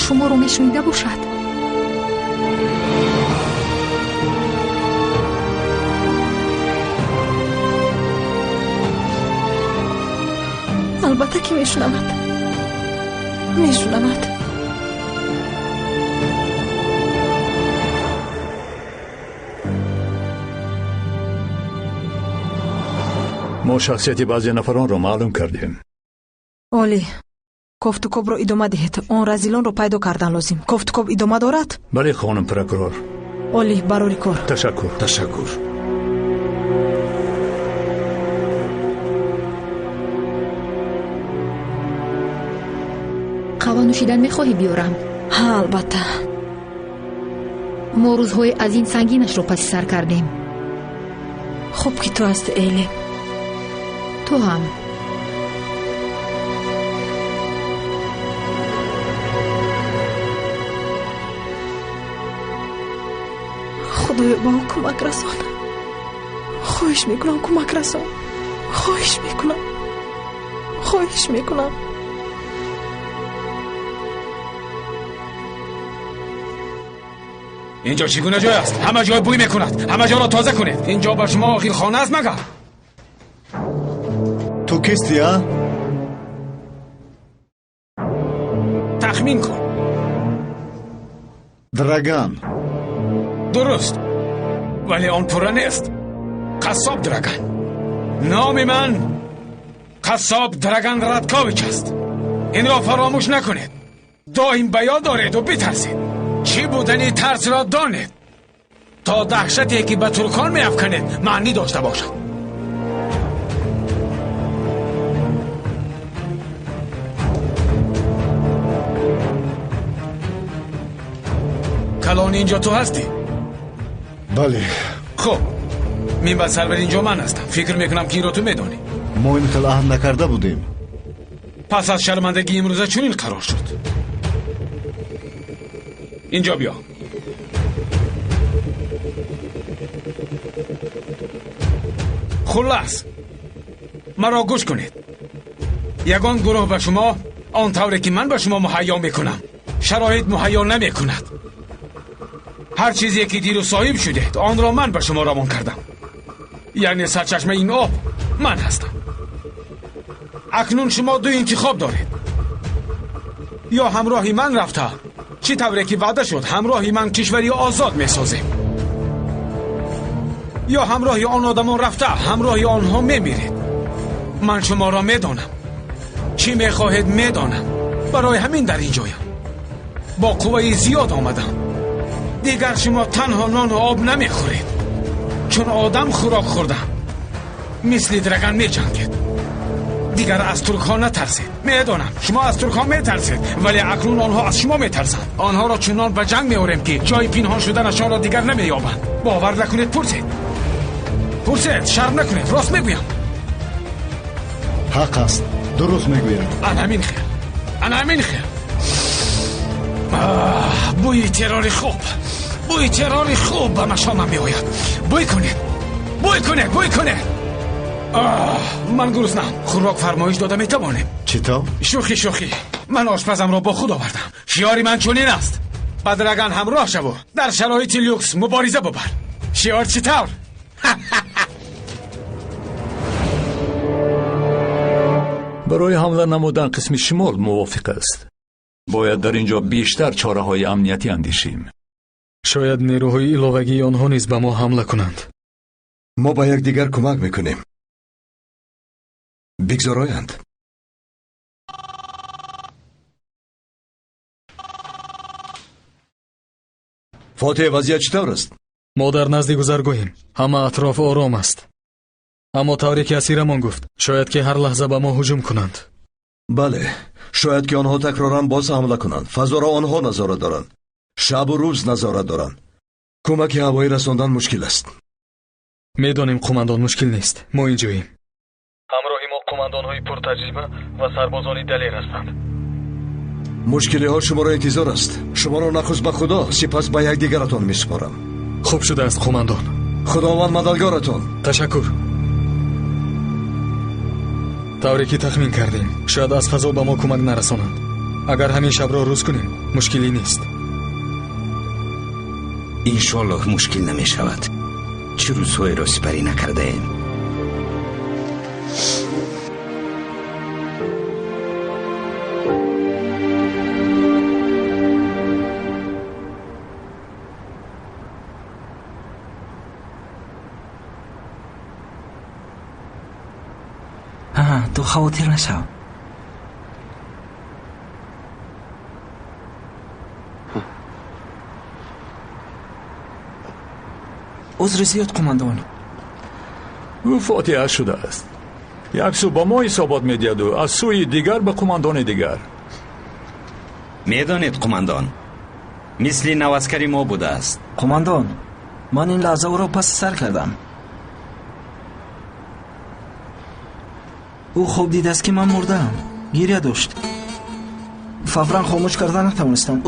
Шуморо мешунида бошад. Албатта ки мешунавад. Мешунавад. Мо шахсияти баъзе нафаронро маълум кардем. Олӣ. Кофтукобро идома диҳед. Он разилонро пайдо кардан лозим. Кофтукоб идома дорад? Бале, хонум прокурор. Олӣ, барори кор. Ташаккур. Ташаккур. Қаҳва нӯшидан мехоҳӣ биёрам? Ҳа, албатта. Мо рӯзҳои аз ин сангинашро паси сар кардем. Хуб ки ту ҳастӣ, Эли. Ту ҳам. Худоё, ба ӯ кӯмак расон. Хоҳиш мекунам, кӯмак расон. Хоҳиш мекунам. Хоҳиш мекунам. Инҷо чӣ гуна ҷой аст? Ҳама ҷой бӯй мекунад. Ҳама ҷоро тоза кунед. Инҷо ба шумо охирхона аст магар? Ту кистӣ, а? Тахмин кун. Драган. Дуруст. Вале он пурра нест. Қассоб Драган. Номи ман Қассоб Драган Радкович аст. Инро фаромӯш накунед. Доим ба ёд доред ва битарсед. Чӣ будани тарсро донед, то даҳшате ки ба туркон меафканед маънӣ дошта бошад. Калон, инҷо ту ҳастӣ? Бале. Хуб, минбаъд сарвар инҷо ман ҳастам. Фикр мекунам ки инро ту медонӣ. Мо ин хел аҳд накарда будем. Пас аз шармандагии имрӯза чунин қарор шуд. Инҷо биё. Хуллас, маро гӯш кунед. Ягон гурӯҳ ба шумо он тавре ки ман ба шумо муҳайё мекунам, шароит муҳайё намекунад. Ҳар чизе ки дирӯз соҳиб шудед, онро ман ба шумо равон кардам. Яъне сарчашмаи ин об ман ҳастам. Акнун шумо ду интихоб доред. Ё ҳамроҳи ман рафта, чӣ тавре ки ваъда шуд, ҳамроҳи ман кишвари озод месозем, ё ҳамроҳи он одамон рафта, ҳамроҳи онҳо мемиред. Ман шуморо медонам. Чӣ мехоҳед медонам. Барои ҳамин дар инҷоям. Бо қувваи зиёд омадам. Дигар шумо танҳо нону об намехӯред. Чун одам хӯрок хӯрдам, мисли Драган меҷангед. Дигар аз туркҳо натарсед. Медонам шумо аз туркҳо метарсед, вале акнун онҳо аз шумо метарсанд. Онҳоро чунон ба ҷанг меорем ки ҷои пинҳон шуданашонро дигар намеёбанд. Бовар накунед, пурсед. Пурсед, шарм накунед, рост мегӯям. Ҳақ аст, дуруст мегӯяд. Ан ҳамин хел, ан ҳамин хел. Бӯи террори хуб, бӯи террори хуб ба машомам меояд. Бӯй кунед, бӯй кунед, бӯй кунед. Ман гуруснам. Хӯрок фармоиш дода метавонем. Чӣ тавр? Шӯхӣ, шӯхӣ. Ман ошпазамро бо худ овардам. Шиори ман чунин аст: ба Драган ҳамроҳ шаву дар шароити люкс мубориза бубар. Шиор чӣ тавр? Барои ҳамла намудан қисми шимол мувофиқ аст. Бояд дар инҷо бештар чораҳои амниятӣ андешем. Шояд нерӯҳои иловагии онҳо низ ба мо ҳамла кунанд. Мо ба якдигар кӯмак мекунем. Бигзор оянд. Фотеҳ, вазъият чӣ тавр аст? Мо дар назди гузаргоҳем. Ҳама атроф ором аст. Аммо тавре ки асирамон гуфт, шояд ки ҳар лаҳза ба мо ҳуҷум кунанд. Бале, шояд ки онҳо такроран боз ҳамла кунанд. Фазоро онҳо назорат доранд. Шабу рӯз назорат доранд. Кӯмаки ҳавоӣ расондан мушкил аст. Медонем, қумандон, мушкил нест. Мо инҷоем. Ҳамроҳи мо қумандонҳои пуртаҷриба ва сарбозони далер ҳастанд. Мушкилиҳо шуморо интизор аст. Шуморо нахуст ба Худо, сипас ба якдигаратон месупорам. Хуб шудааст, қумандон. Худованд мададгоратон. Ташаккур. Тавре ки тахмин кардем, шояд аз фазо ба мо кӯмак нарасонанд. Агар ҳамин шабро рӯз кунем, мушкилӣ нест. Иншоаллоҳ, мушкил намешавад. Чӣ рӯзҳоеро сипарӣ накардаем. Ту хавотир нашав. Узри зиёд, қумандон. Ӯ фотиҳа шудааст. Як сӯ ба мо ҳисобот медиҳаду аз сӯи дигар ба қумандони дигар. Медонед, қумандон, мисли наваскари мо будааст. Қумандон, ман ин лаҳза ӯро паси сар кардам. Ӯ хоб дидааст, ки ман мурдаам. Гиря дошт. Фавран хомӯш карда натавонистам.